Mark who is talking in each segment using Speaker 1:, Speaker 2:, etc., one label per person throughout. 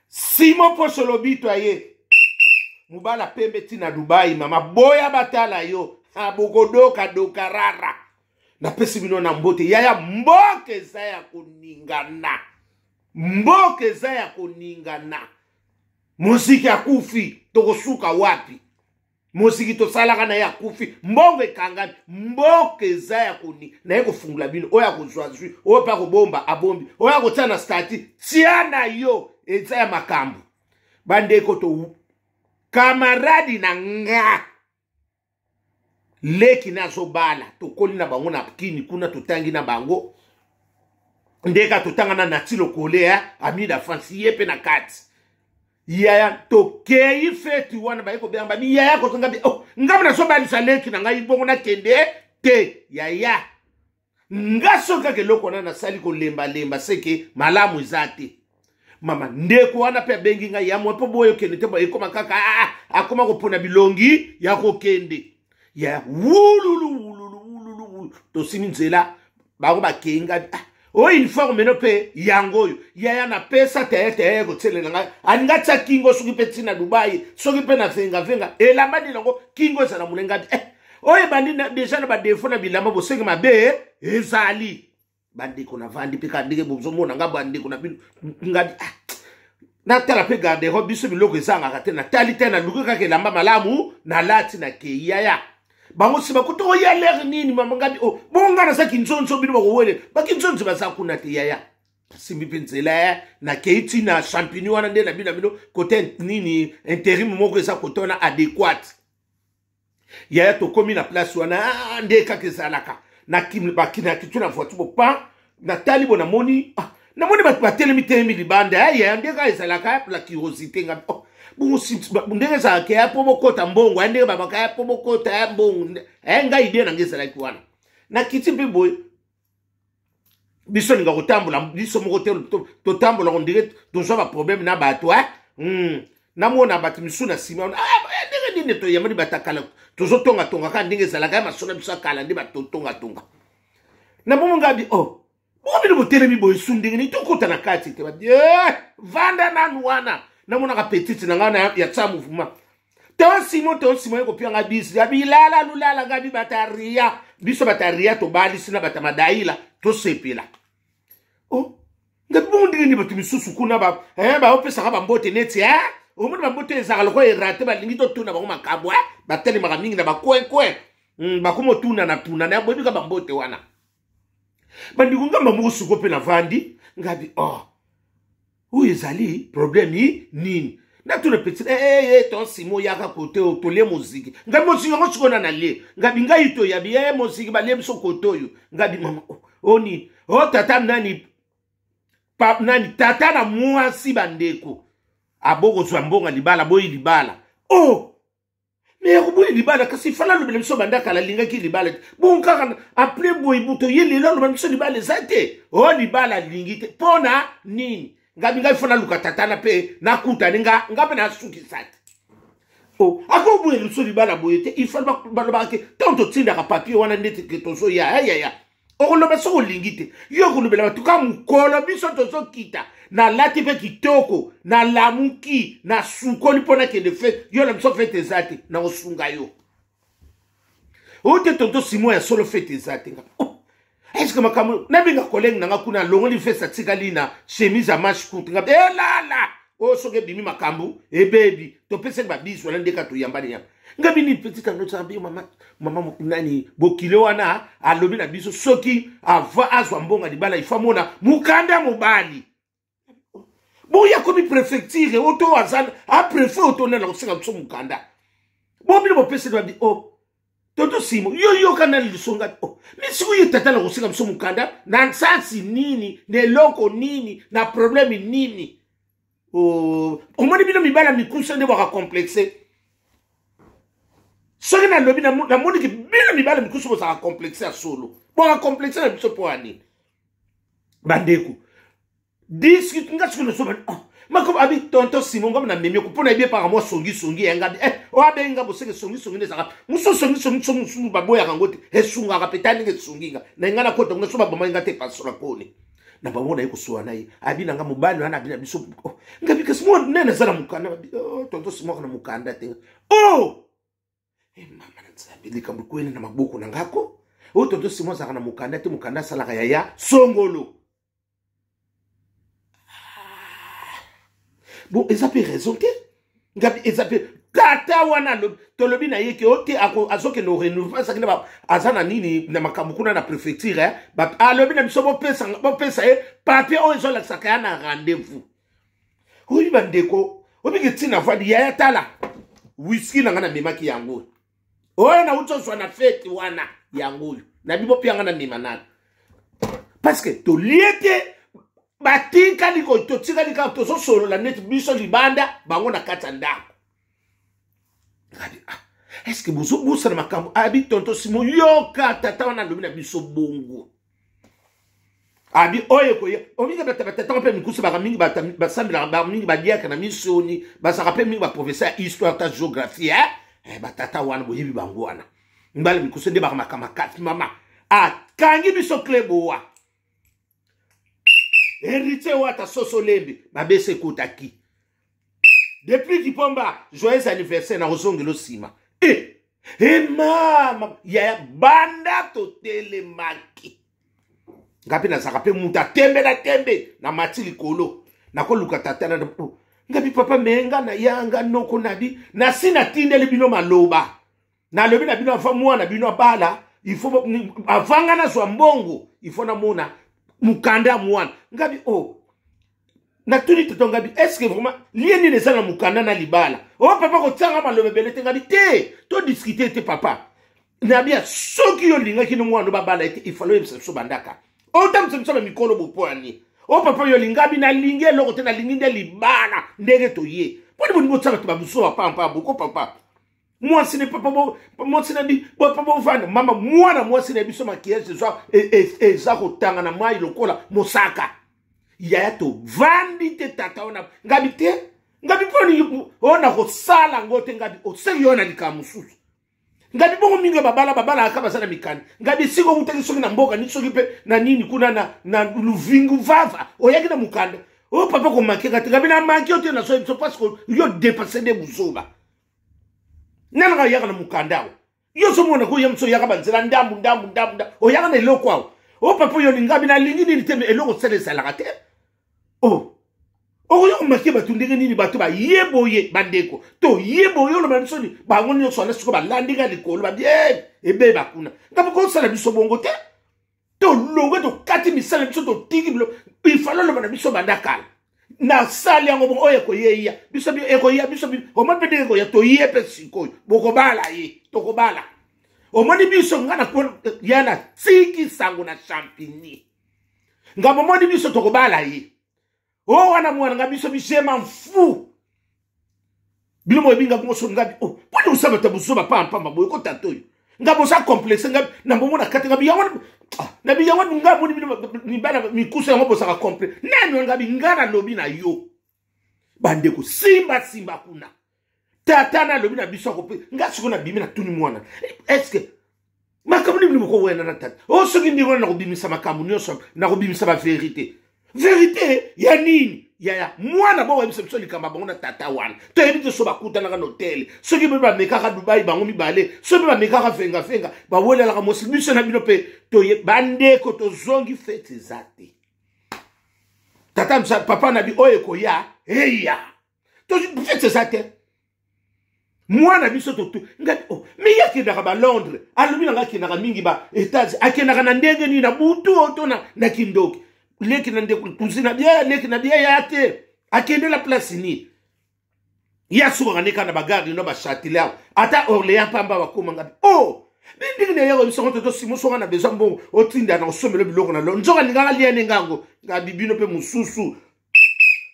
Speaker 1: Simon Poso Lobito aye mobala pembe ti na Dubai mama boya batala yo bokodoka doka rara napesi bino na mbote yaya mboka eza ya koningana mboka eza ya koningana moziki akufi tokosuka wapi moziki tosalaka na ye akufi mbongo ekangami mboka eza ya koni naye kofungola bino oyo akozwa zwi oyo mpe akobomba abombi oyo akotia na stati tia na yo eza ya makambo bandeko to kamaradi na nga leki nazobala tokoli na bango na kini kuna totangi na bango ndeka totanga na nati lokole eh? amida franci ye mpe na kati yaya tokei feti wana baye kobenga babi yaya kozonga bi oh, ngai nazobalisa leki na ngai bongo nakende te yaya nga soki kaka eloko wana nasali kolembalemba seke malamu eza te mama ndeko wana mpe abengi ngai ya mwa mpo boye okende te ekoma kaka ah, ah, akoma kopona bilongi ya kokende ya wululu wululu wululu wulu tosimi nzela bango bakei ngai ah, oyo uniforme no mpe yango oyo yaya napesa teye teye kotielela ngai alingi atya kingo soki mpe ntina dubai soki mpe na vengavenga elamba nini yango kingo ezala molenga eh, oyo ebandi deja na badefo na bilamba bosenge mabe ezali bandeko navandi mpe kaka ndenge bozomona nga bandeko na bino ngabi ah, natala mpe garderobe biso biloko ezangaka te natali te naluki kaka elamba malamu nalati nakei yaya bango nsima kuta oya lere nini mama ngabi o oh, bongo ngai naza kinzonzo bino bakowele bakinzonzo baza kuna te yaya nasimbi mpe nzela eh, nakei ti na champignon wana nde na bino na bino kote nini interim moko eza kote wana adequate yaya tokomi na place wana ah, nde kaka ezalaka nakitu na voiture bopan natali bo namoni ah, namoni bato batelemi telemi libanda ya yaya nde kaka ezalaka la curiosité nga oh, bongo ndenge ezalaka ya mpo bokota mbongo ya ndenge babaka ya mpo bokota ya mbongo ya ngai ide na ngai ezalaki wana nakiti mpe boye biso linga kotambola biso moko te totambola kondire tozwa baproblème na bato eh? Namona bato misusu na nsima ah, eh, ndenge nini toyambani bato ya kala tozotongatonga kaka ndenge ezalaka ya masolo na biso ya kala nde batotongatonga na bongo ngabi o oh, bongo bino botelemi boye su ndenge nini tokota na kati te babi eh, vanda nanu wana namonaka petite na ngai ya tsa mouvement to simo to simo ye kopia nga bisi ya bilala lulala nga bi bataria biso bataria tobalisi na bata madaila tosepela o oh, nga bongo ndenge nini bato misusu kuna ba eh, baopesaka bambote neti eh? omoni bambote ezalaka lokola erate balingi totuna bango makambo eh? batelemaka mingi na bacoin-coin bakoma otuna na tuna na boyebi ka bambote wana bandeko ngamba moko siko mpe navandi ngabi oh oyo ezali problème nini natuna petit eh, eh, eh, ton simo yaka kote oyo tolie moziki ngai moziki yango sikoyo na nalie ngabi ngai toyabi e moziki balie biso kote oyo ngabi mama oh, o nini o oh, tata nani pa, nani tata na mwasi bandeko abokozwa mbongo libala boyi libala oh me ya koboya libala kasi fala alobela biso banda kala alingaki libala te bongo kaka apres boye moto ye lelo aloba biso libala eza te o oh, libala alingi te mpo na nini ngabi ngai fo naluka tatana mpe nakutani nga nga mpe nasukisa te o oh, akoboyela biso libala boye te ifo balobaka ke ntango totindaka papier wana ndeti ke tozoya ayaya okoloba soki olingi te yo okolobela bato ka mokolo biso tozokita nalati mpe kitoko nalamuki nasukoli mpo nakende fete yo na biso fete eza te nakosunga yo oyo te tonto simo ya solo fete eza te oh, eske makambo nabenga kolenge na nga kuna alongoli fese atikali na chemise ya manche courte nga elala oyo oh, soki ebimi makambo ebebi topesaki babisu wana ndeka toyambani yamba nga bini petit yango zambi mama mama nani bokilo wana alobi na biso soki ava azwa mbongo libala ifo amona mokanda mobali boya komi prefecture oto aza aprefet oto nani akosenga biso mokanda bo bino bopeseli babi o oh, toto simo yo yoka nani lisonga o oh, mi sikoyo ye tata na kosenga biso mokanda na nsansi nini na eloko nini na probleme nini Oh, omoni bino mibala mikuse nde bwaka complexe soki nalobi namoni ke bino mibala mikuse bozalaka complexe ya solo bwaka complexe na biso mpo ya nini bandeko diski nga soki nasoba oh, makomo abi tonton simon ngam na memi mpo na yebi epaka mwa songisongi ya ngabi eh, oyo abengi nga boseke songisongi nde ezalaka mosusu songisongi so mosusu baboyaka yango te esungaka mpe ta ndenge esungi nga na ngai nakota kuna so babomaki nga te pasola koni Na bango naye kosola na ye, abi na nga mobali wana abi na biso, oh, ngabi kasi mwa nene aza na mokanda, oh, tonto simwaka na mokanda te. Oh e mama na Nzambe, likambo ekweli na maboko na ngako oyo. Tonto Simo azalaka na mokanda te, mokanda asalaka yaya songolo. Bon, eza mpe raison te. Ngabi eza mpe tata wana tolobi na ye ke o te, azokende orenouve, azalaki na aza na nini na makambo kuna na préfecture, eh? Alobi na biso bopesa ye papier oyo ezolakisaka ya na rendez-vous. Oyebi bandeko, obiki ntina vandi yaya, tala whisky na ngai namemaki yango oyo nauti ozwa na fete wana, yango oyo nabi bopia ngai namema nano, parce que tolie te. Batikali, totikali kaka tozosolola neti biso libanda, bango na kati ya ndako. Ngabi, ah, est-ce bozobosana makambo? Abi tonto Simo, yoka tata wana alobi na biso bongo, abi oyo ekoya omingi batata mpe mikusu baka mingi, basambelaka mingi, baliaka na misoni, bazalaka mpe mingi baprofesseur ya histoire ta géographie, eh? Eh, batata wana boyebi bango wana, mbala mikusu nde baka makasi. Mama akangi biso clé boa, héritier wata soso lembi babesa ekotaki depuis Kipomba. Joyeux anniversaire na kozongela nsima. E e mama yaya, banda totelemaki, nga mpe nazalaka mpe moto atembe na tembe na mati likolo, nakoluka tata na ngabi papa me nga na yanga noko nabi nasi natindeli bino maloba, nalobi na bino avant mwana bino abala, il faut avant nga nazwa mbongo, il faut namona mokanda ya mwana. Ngabi o oh, natuni toto, ngabi est ce que vraiment lie nini eza na mokanda na libala? O oh, papa, kotianga maloba ebele te. Ngabi te, todiscute te papa. Nabia soki yo olingaki no mwana babala ete ifalo oyebisa biso bandaka, otambwisa biso na mikolo bopoani. O papa, yo olingabi nalingi eloko te, nalingi nde libala ndenge toye. Mponi bolingi otia bato babiso bapampa boko papa mwasi ne papa bo mwasi na bi papa bovanda mama mwana mwasi na biso maquillage eza eza kotanga na mai lokola mosaka. Yaya, tovandi te. Tata wana ngabi te, ngabi mponi oyo nakosala yango te. Ngabi oseki yo na likambo mosusu. Ngabi bongo mingi babala babalaka baza na mikanda. Ngabi esika okutaki soki na mboka nini, soki mpe na nini kuna na luvingu vava, oyaki na mokanda oyo papa komakeka te. Ngabi na manke yo te, nazoyebi biso parce que yo dépasse nde buzoba. Nani kaka yaka na mokanda awa? Yo ozomona ko ya mosu oyaka banzela ndambu ndambu ndambu ndambu, oyaka na eloko awa. O papa, oyo olingabi nalingi nini te, eloko osala ezalaka te. O okoya komake bato ndenge nini? Bato baye boye, bandeko toye boye, oloba biso nini? Bango nyonso wana sikoyo balandi nga likolo, babi ebeba kuna. Ngambo kosala biso bongo te, tolongwe, tokati misala biso, totiki bilo. Ifalo oloba na biso banda kala, nasali yango bongo. Oyo ekoyeya biso, ekoya biso, omoni mpe ndenge ekoya. Toye mpe sikoyo, bokobala ye, tokobala. Omoni biso, nga na ya na tiki sango na Champigny, nga bomoni biso tokobala ye. O wana mwana nga biso je m'en fous. Bino boyebi nga bongo. So ngabi o mponi kosala bato ya buzoba pampamba boye ko tata oyo nga boza complexe. Nga na bongo na kati ngabi yango nabi yango nga moni bino mibala mikusa yango bozaka complexe nani? Ngabi nga nalobi na yo bandeko, simba simba kuna. Tata nalobi na biso akope nga sikoyo nabimi, natuni mwana, est ce que makambo nini bokowena na tata o? Soki ndenge wana nakobimisa makambo nyonso, nakobimisa baverité. Verité ya nini? Yaya mwana bo bayebisa biso likambo ya bango na tata wana, toyebi te. So bakutanaka na hotel, soki mpe bamekaka Dubai bango mibale, soki mpe bamekaka fengafenga, bawelelaka mosi biso na bino mpe toye. Bandeko, tozongi, fete eza te. Tata papa na bi oyo ekoya eya, fete eza te. Mwana biso totu ngai oh, me ye akendaka ba Londres, alobi na ngai akendaka mingi ba Etats, akendaka na ndenge nini? Na butu oyo to na kindoki? Leki na ndeko cousine na bia, leki na bia ya te, akendela place nini? Ye asukaka nde kaka na bagare no bachatele awa, ata Orléans pamba bakoma. Ngabi oh, ndenge na yako biso ngo tosimo songa na besoin mbongo otinda na osomelo biloko na lo nzoka alingaka lia ne ngango. Ngabi bino mpe mosusu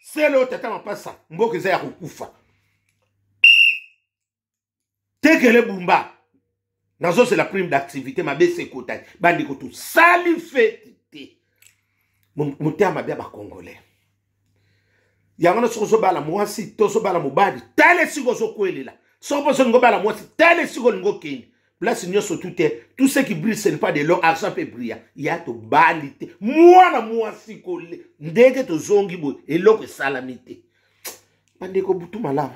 Speaker 1: sele oyo tata mapasa, mboka eza ya kokufa. Tekele bumba, nazozela prime d'activité mabe sekotaki. Bandeko, tosali feti te, motema mabe ya bacongolais yango na. Soki ozobala mwasi to ozobala mobali, tala esika ozokwelela. Soki mpo ozolinga obala mwasi, tala esika olinga okende. Place nyonso tout te, tout ce qui brille, ce n'est pas de l'or. Argent mpe brilla ya tobali te. Mwana mwasi kole ndenge tozongi boye, eloko esalami te. Bandeko, butu malamu.